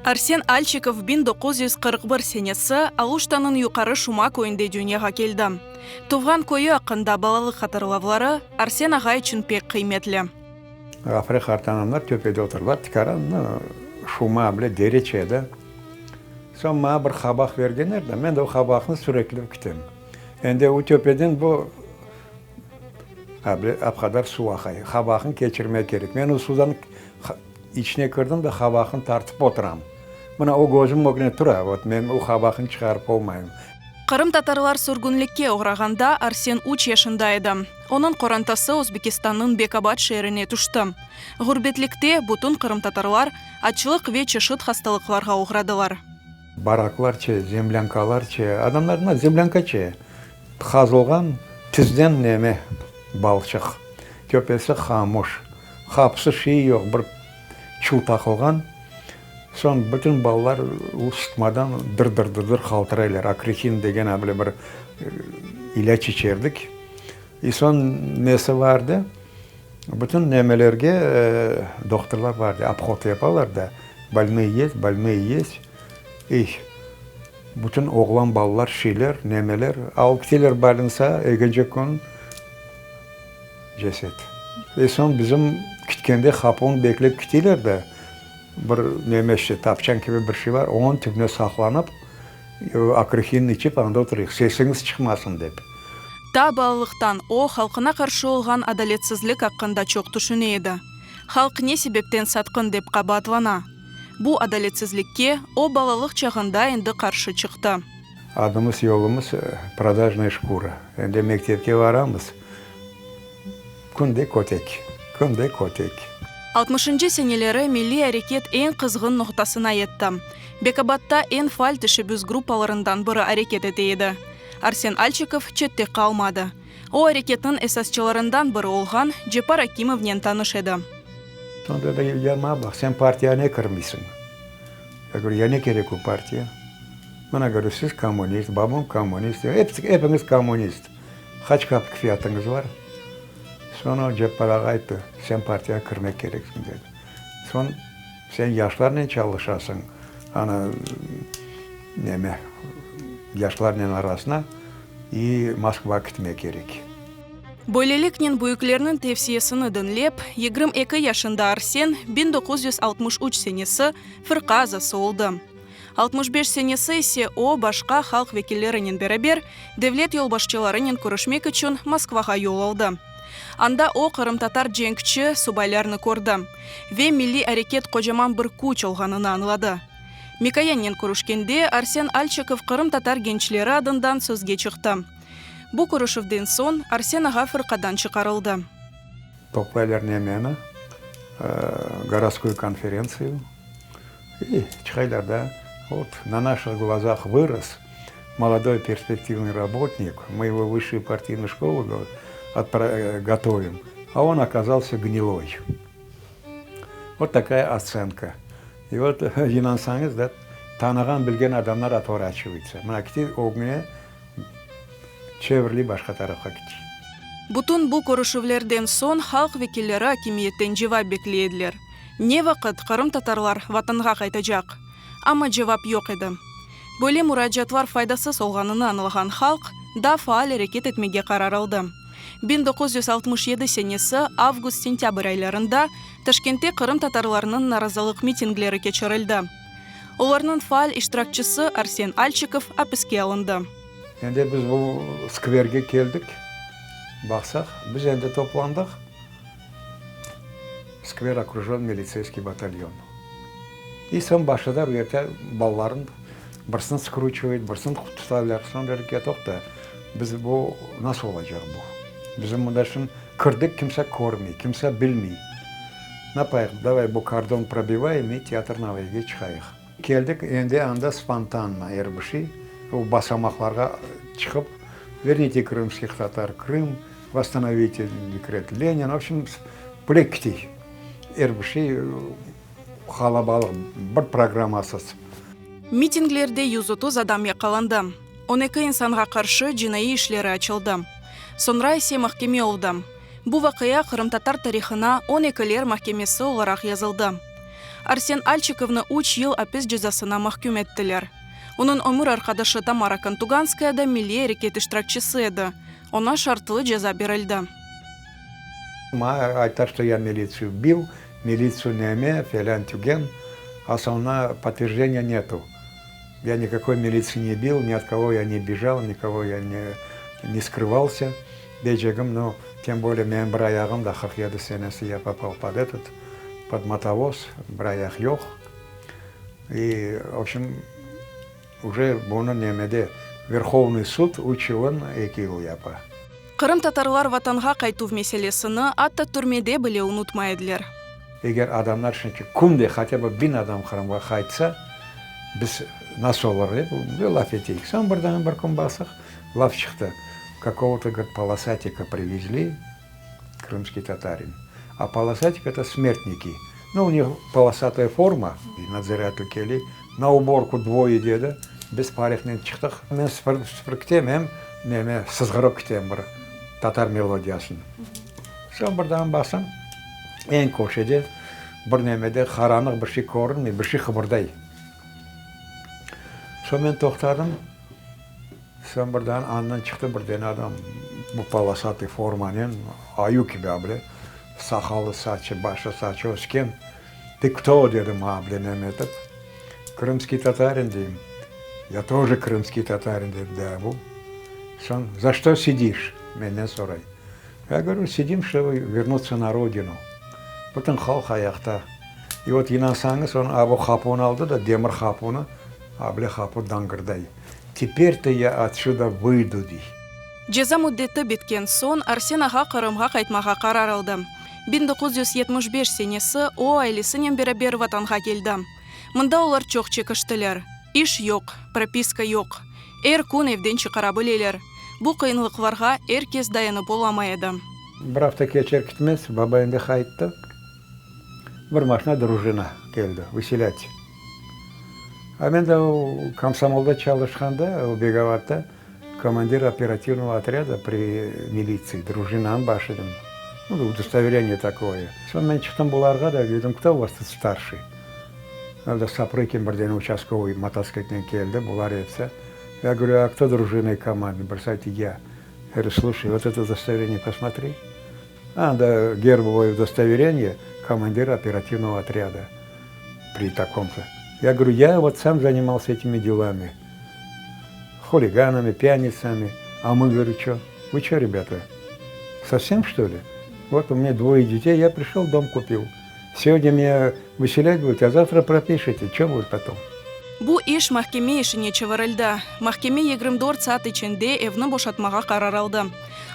Arsen Alçikov 1941 senesi Aluştanıñ Yuqarı Şuma köyünde dünyağa keldi. Tuvğan köyü aqqında balalıq hatırlavları Arsen ağa içün pek qıymetli. Ğafure qartanamlar töpede oturdılar, tikaran Şuma bile dereçe edi. Soñ maña bir qabaq bergenler de, men de o qabaqnı süreklep kitem. Endi o töpeden bu ap qadar suv aqay. Qabaqnı keçirmek kerek. Men o suvdan içine kirdim de, qabaqnı tartıp oturam. Mına o közüm ögüne tura, vot, men o qabaqnı çıqarıp olmayım. Qırımtatarlar sürgünlikke oğrağanda Arsen üç yaşında edi. Onıñ qorantası Özbekistannıñ Bekabad şeerine tüşti. Ğurbetlikte bütün qırımtatarlar açlıq ve çeşit hastalıqlarğa oğradılar. Baraklar çe, zemlânkalar çe, adamlar mına zemlânka çe, qazılğan tizden neme, balçıq, töpesi qamuş, qapısı şiy yoq, bir çul taqılğan, soñ bütün balalar ısıtmadan dır-dır-dır-dır qaltıraylar, akrihin degen a böyle bir ilâc içerdik, i soñ nesi vardı, bütün nemelerge dohturlar vardı, obhod yapalar da, bolnıy yest, bolnıy yest, i bütün oğlan balalar şiyler, nemeler, alıp kiteler bolnitsa, ekinci kün ceset. I soñ bizim kitkende qapını beklep kiteler de, bir neme işte, tapçan kibi bir şey bar, onıñ tübüne saqlanıp, Akrıhinni içip anda oturayıq, sesiñiz çıqmasın dep. Ta balalıqtan o, halqına qarşı olğan adaletsizlik aqqında çoq tüşüne edi. Halq ne sebepten satqın dep qabaatlana? Bu adaletsizlikke o balalıq çağında endi qarşı çıqtı. Adımız, yolumız prodajnaya şkura. Endi mektepke varamız, künde kötek, künde kötek. Altmışıncı seneleri milliy areket eñ qızğın noqtasına yetti. Bekabadta eñ faal teşebbüs gruppalarından biri areket ete edi. Arsen Alçikov çette qalmadı. O, areketniñ esasçılarından biri olğan Ceppar Akimovnen tanış edi. Soñ dedi, Ya maña baq, sen partiyağa ne kirmeysiñ? Ya говорю, ya ne kerek o partiya? Mına, говорю, siz kommunist, babam kommunist, episi, epiñiz kommunist. Qaç kapik fiyatıñız bar? Soñ o Ceppar ağa ayttı, sen partiyağa kirmek kereksiñ, dedi. Soñ sen yaşlarnen çalışasıñ, ana, neme, yaşlarnen arasına i Moskvağa kitmek kerek. Böyleliknen büyüklerniñ tevsiyesini diñlep, 22 yaşında Arsen 1963 senesi fırqa azası oldı. 65 senesi ise o, başqa halq vekillerinen beraber devlet yolbaşçılarınen körüşmek içün Moskvağa yol aldı. Anda o, qırımtatar cenkçi subaylarnı kördi ve milliy areket qocaman bir küç olğanını añladı. Mikoyannen körüşkende Arsen Alçikov qırımtatar gençleri adından sözge çıqtı. Bu körüşüvden soñ Arsen ağa fırqadan çıqarıldı. Toplaylar nemeni, gorodskoy konferentsiyu, i çıqaylar da, vot, na naših glazah vıros molodoy perspektivnıy rabotnik, mı ego v vısşuyu partiynuyu şkolu gotovim, a on okazalsâ gniloy. Vot takaya otsenka. I vot, inansañız da, tanığan, bilgen adamlar otvoraçivayutsa. Mına kite ögüne çevirilip başqa tarafqa kite. Bütün bu körüşüvlerden soñ halq vekilleri akimiyetten cevap bekley ediler, ne vaqıt qırımtatarlar Vatanğa qaytacaq? Amma cevap yoq edi. Böyle muracaatlar faydasız olğanını añlağan halq daa faal areket etmege qarar aldı. 1967 senesi avgust-sentâbr aylarında Taşkentte qırımtatarlarnıñ narazılıq mitingleri keçirildi. Olarnıñ faal iştirakçisi Arsen Alçikov apiske alındı. Endi biz bu skverge keldik, baqsaq, biz endi toplandıq, skver okrujen militseyskiy batalyon. I soñ başladılar u yerde balalarnı birisini skruçivayt, birisini tutalar, soñ dedik, ya toqta, biz bu nasıl olacaq bu? Bizim mında şimdi kirdik, kimse körmey, kimse bilmey. Napayıq, davay bu kordon probivayım i Teatrnovoyge çıqayıq. Keldik, endi anda spontanno er bir şey, o basamaqlarğa çıqıp, Vernite krımskih tatar Krım, vosstanovite dekret Lenin, v obşem, bile kitey. Er bir şey qalabalıq, bir programmasız. Mitinglerde 130 adam yaqalandı, 12 insanğa qarşı cinaiy işleri açıldı. Soñra ise mahkeme oldı. Bu vaqia qırımtatar tarihına On ekiler mahkemesi olaraq yazıldı. Arsen Alçikovnı üç yıl apis cezasına mahküm ettiler. Onıñ ömür arqadaşı Tamara Kontuganskaya da milliy areket iştirakçisi edi, oña şartlı ceza berildi. Maña ayta, что я militsiyu bil, militsiyu neme, felân tügen, a soñuna podtverjeniya netu. Ya nikakoy militsiy ne bil, ni ot kogo ya ne bejal, nikogo ya ne ne skrıvalsâ, deycegim, nu, tem bolее menim bir ayağım da 47 senesi ya popal pod etot, pod motovoz, bir ayaq yoq. İ, v obşem, uje bunı nemede, Verhovnıy sud üç yılın eki yıl yapa. Qırımtatarlar vatanğa qaytuv meselesini atta türmede bile unutmay ediler. Eger adamlar şimdiki künde hatâ bı biñ adam Qırımğa qaytsa, biz nasıl olur dep laf eteyik. Soñ birden bir kün basıq, laf çıqtı, kakovo-to, govorit, polosatika privezli, krımskiy tatarin. A polosatik eto smertniki. Nu, u nih polosataya forma, nadziratel kele, na uborku dvoye dedi, biz parehnen çıqtıq. Men süpürip süpürip kitem, em neme sızğırıp kitem bir tatar melodiyasını. Soñ birden baqsam, eñ köşede bir nemede qaranlıq bir şey körünmey, bir şey qıbırday. Soñ men toqtadım. Soñ birden andan çıqtı bir dene adam, bu polosatый formanen, ayu kibi able, saqalı, saçı, başı, saçı ösken. Tı kto? dedi maña able neme etip. Krımskiy tatarin, deyim. Ya toje krımskiy tatarin, dedi daa bu. Soñ, za çto sidiş? menden soray. Ya govoryu, sidim, ştoby vernutsya na rodinu. Bütün halq ayaqta. İ vot, inansañız, onıñ a bu qapunı aldı da, demir qapunı, able qapu dañgırday. Teper-to ya otsüda vıydu, dey. Ceza müddeti bitken soñ Arsen ağa Qırımğa qaytmağa qarar aldı. 1975 senesi o, ailesinen beraber vatanğa keldi. Mında olar çoq çekiştiler. İş yoq, propiska yoq. Er kün evden çıqara bileler. Bu qıyınlıqlarğa er kes dayanıp olamay edi. Bir afta keçer kitmez, baba endi qayttı. Bir maşna drujina keldi, vıselât. A men de o komsomolda çalışqanda, o Begovatta komandir operativnogo otrâda pri militsiy, drujinanıñ başı edim. Nu, udostovereniye takoye. Soñ men çıqtım bularğa da, dedim, kto u vas tut starşiy? Öyle Saprıkin bir dene uçastkovoy mototsiklnen keldi, bular episi. Ya govoryu, a kto drujinoy komandnıy? Birisi ayttı, ya. Ya govoryu, sluşay, vot eto udostovereniye posmotri. Anda gerbovoye udostovereniye komandir operativnogo otrâda pri takom-to. Ya govoryu, ya vot sam zanimalsâ etimi delami, huliganami, pyanitsami, a mı, govoryu, ço? Vı ço, rebâta, sovsem, çto li? Vot u menya dvoye detey, ya prişol, dom kupil. Segodnâ menya vıselât budut, a zavtra propişete, ço budet potom? Bu iş mahkeme işine çevirildi. Mahkeme 24 saat içinde evni boşatmağa qarar aldı.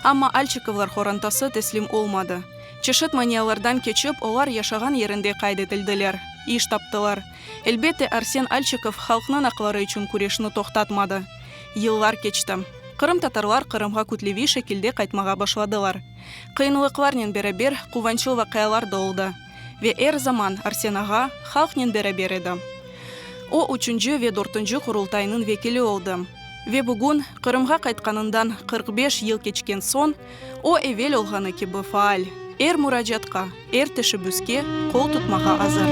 Amma Alçikovlar qorantası teslim olmadı. Çeşit manialardan keçip, olar yaşağan yerinde qayd etildiler, iş taptılar. Elbette, Arsen Alçikov halqnıñ aqları içün küreşni toqtatmadı. Yıllar keçti. Qırımtatarlar Qırımğa kütleviy şekilde qaytmağa başladılar. Qıyınlıqlarnen beraber quvançlı vaqialar da oldı. Ve er zaman Arsen ağa halqnen beraber edi. O, üçünci ve dörtünci Qurultaynıñ vekili oldı. Ve bugün, Qırımğa qaytqanından 45 yıl keçken soñ, o, evel olğanı kibi faal, er muracaatqa, er teşebbüske qol tutmağa azır.